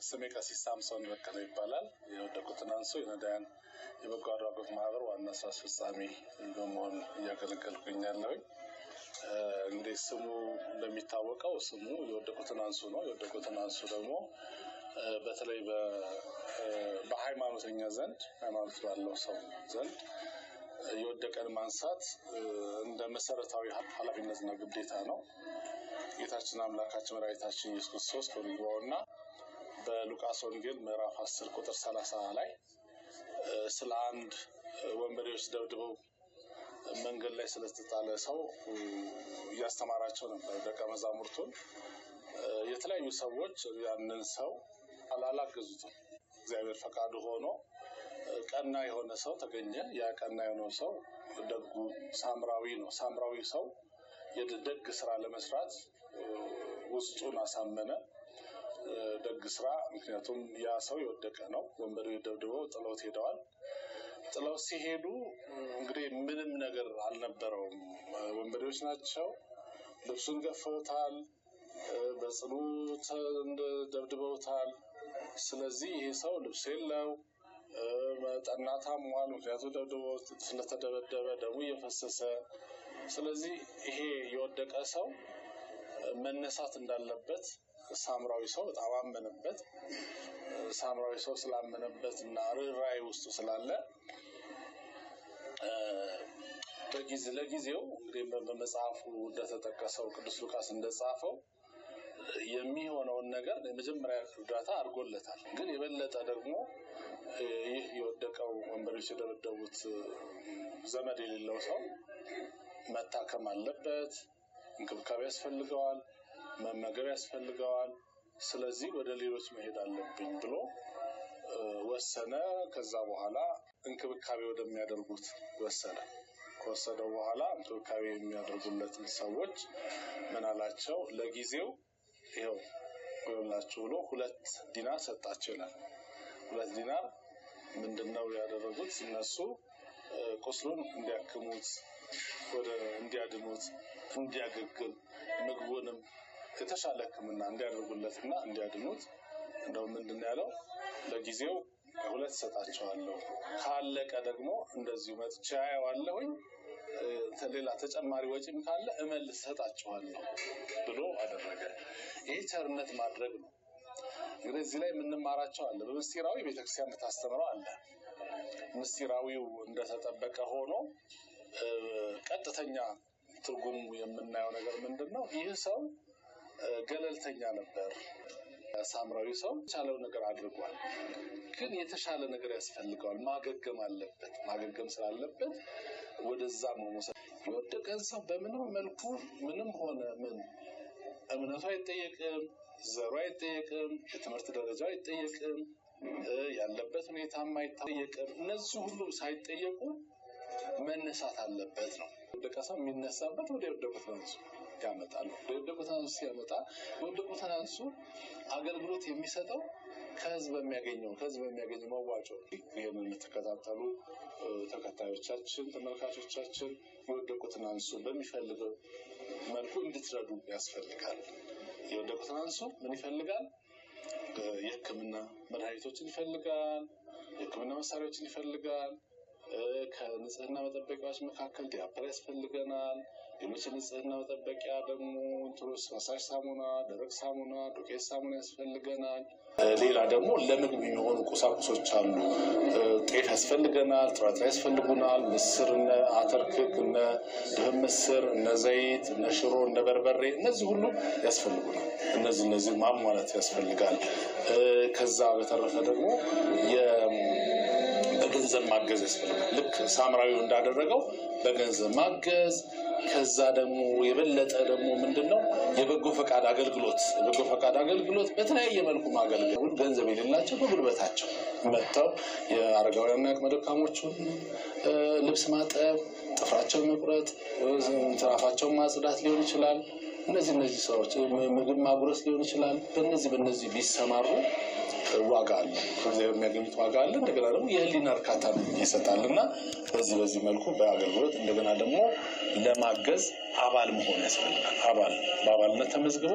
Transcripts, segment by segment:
ስሜ ቀሲስ ሳምሶን በቀለ ይባላል። የወደቁትን አንሱ የነዳያን የበጎ አድራጎት ማህበር ዋና ስራ አስፈጻሚ በመሆን እያገለገልኩኝ ያለሁኝ። እንግዲህ ስሙ እንደሚታወቀው ስሙ የወደቁትን አንሱ ነው። የወደቁትን አንሱ ደግሞ በተለይ በሃይማኖተኛ ዘንድ፣ ሃይማኖት ባለው ሰው ዘንድ የወደቀን ማንሳት እንደ መሰረታዊ ኃላፊነትና ግዴታ ነው። ጌታችን አምላካችን መድኃኒታችን ኢየሱስ ክርስቶስ በሚግባውና በሉቃስ ወንጌል ምዕራፍ 10 ቁጥር 30 ላይ ስለ አንድ ወንበዴዎች ደብድበው መንገድ ላይ ስለተጣለ ሰው እያስተማራቸው ነበር ደቀ መዛሙርቱን። የተለያዩ ሰዎች ያንን ሰው አላገዙትም። እግዚአብሔር ፈቃዱ ሆኖ ቀና የሆነ ሰው ተገኘ። ያ ቀና የሆነው ሰው ደጉ ሳምራዊ ነው። ሳምራዊ ሰው የደግ ስራ ለመስራት ውስጡን አሳመነ። ደግ ስራ፣ ምክንያቱም ያ ሰው የወደቀ ነው። ወንበዴዎች ደብድበው ጥለውት ሄደዋል። ጥለው ሲሄዱ እንግዲህ ምንም ነገር አልነበረውም። ወንበዴዎች ናቸው። ልብሱን ገፈውታል፣ በጽኑ ደብድበውታል። ስለዚህ ይሄ ሰው ልብስ የለው፣ ጠና ታሟል። ምክንያቱም ደብድበው ስለተደበደበ ደሙ እየፈሰሰ። ስለዚህ ይሄ የወደቀ ሰው መነሳት እንዳለበት ሳምራዊ ሰው በጣም አመነበት። ሳምራዊ ሰው ስላመነበት እና ርኅራኄ ውስጡ ስላለ ለጊዜው እንግዲህ በመጽሐፉ እንደተጠቀሰው፣ ቅዱስ ሉቃስ እንደጻፈው የሚሆነውን ነገር የመጀመሪያ እርዳታ አድርጎለታል። ግን የበለጠ ደግሞ ይህ የወደቀው፣ ወንበዴዎች የደበደቡት፣ ዘመድ የሌለው ሰው መታከም አለበት፣ እንክብካቤ ያስፈልገዋል፣ መመገብ ያስፈልገዋል። ስለዚህ ወደ ሌሎች መሄድ አለብኝ ብሎ ወሰነ። ከዛ በኋላ እንክብካቤ ወደሚያደርጉት ወሰነ። ከወሰደው በኋላ እንክብካቤ የሚያደርጉለትን ሰዎች ምን አላቸው? ለጊዜው ይኸው ይኸውላችሁ ብሎ 2 ዲናር ሰጣቸው ይላል። 2 ዲናር ምንድን ነው ያደረጉት? እነሱ ቁስሉን እንዲያክሙት፣ ወደ እንዲያድኑት፣ እንዲያገግም፣ ምግቡንም የተሻለ ሕክምና እንዲያደርጉለትና እንዲያድኑት። እንደው ምንድን ነው ያለው? ለጊዜው 2 ሰጣቸዋለሁ፣ ካለቀ ደግሞ እንደዚሁ መጥቼ አየዋለሁኝ፣ ሌላ ተጨማሪ ወጪም ካለ እመልስ እሰጣቸዋለሁ ብሎ አደረገ። ይህ ቸርነት ማድረግ ነው። እንግዲህ እዚህ ላይ የምንማራቸው አለ። በምስጢራዊ ቤተክርስቲያን የምታስተምረው አለ። ምስጢራዊው እንደተጠበቀ ሆኖ ቀጥተኛ ትርጉሙ የምናየው ነገር ምንድን ነው? ይህ ሰው ገለልተኛ ነበር። ሳምራዊ ሰው የቻለው ነገር አድርጓል። ግን የተሻለ ነገር ያስፈልገዋል። ማገገም አለበት። ማገገም ስላለበት ወደዛ መውሰድ። የወደቀን ሰው በምንም መልኩ ምንም ሆነ ምን እምነቱ አይጠየቅም፣ ዘሩ አይጠየቅም፣ የትምህርት ደረጃው አይጠየቅም፣ ያለበት ሁኔታም አይጠየቅም። እነዚህ ሁሉ ሳይጠየቁ መነሳት አለበት ነው። የወደቀ ሰው የሚነሳበት ወደ የወደቁት አንሱ ያመጣል። ወደ የወደቁት አንሱ ሲያመጣ የወደቁትን አንሱ አገልግሎት የሚሰጠው ከህዝብ በሚያገኘው መዋጮ። ይህንን የምትከታተሉ ተከታዮቻችን፣ ተመልካቾቻችን የወደቁትን አንሱ በሚፈልገው መልኩ እንድትረዱ ያስፈልጋል። የወደቁትን አንሱ ምን ይፈልጋል? የሕክምና መድኃኒቶችን ይፈልጋል። የሕክምና መሳሪያዎችን ይፈልጋል። ከንጽህና መጠበቂያዎች መካከል ዲያፐር ያስፈልገናል። ሌሎች የንጽህና መጠበቂያ ደግሞ እንትኖች ፈሳሽ ሳሙና፣ ደረቅ ሳሙና፣ ዱቄት ሳሙና ያስፈልገናል። ሌላ ደግሞ ለምግብ የሚሆኑ ቁሳቁሶች አሉ። ጤፍ ያስፈልገናል፣ ጥራጥሬ ያስፈልጉናል፣ ምስር፣ እነ አተር ክክ፣ እነ ድፍን ምስር፣ እነ ዘይት፣ እነ ሽሮ፣ እነ በርበሬ፣ እነዚህ ሁሉ ያስፈልጉናል። እነዚህ ማሟላት ያስፈልጋል። ከዛ በተረፈ ደግሞ በገንዘብ ማገዝ ያስፈልጋል። ልክ ሳምራዊው እንዳደረገው በገንዘብ ማገዝ። ከዛ ደግሞ የበለጠ ደግሞ ምንድን ነው? የበጎ ፈቃድ አገልግሎት በተለያየ መልኩ ማገልገል። ገንዘብ የሌላቸው በጉልበታቸው መጥተው የአረጋውያንና አቅመ ደካሞቹን ልብስ ማጠብ፣ ጥፍራቸውን መቁረጥ፣ አፋቸውን ማጽዳት ሊሆን ይችላል። እነዚህ ስራዎች ምግብ ማጉረስ ሊሆን ይችላል። በእነዚህ ቢሰማሩ ዋጋ አለ፣ ከእግዚአብሔር የሚያገኙት ዋጋ አለ። እንደገና ደግሞ የህሊና እርካታ ይሰጣል እና በዚህ መልኩ በአገልግሎት እንደገና ደግሞ ለማገዝ አባል መሆን ያስፈልጋል። አባል በአባልነት ተመዝግቦ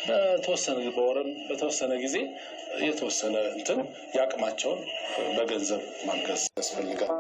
በተወሰነ በወርም በተወሰነ ጊዜ የተወሰነ እንትን ያቅማቸውን በገንዘብ ማገዝ ያስፈልጋል።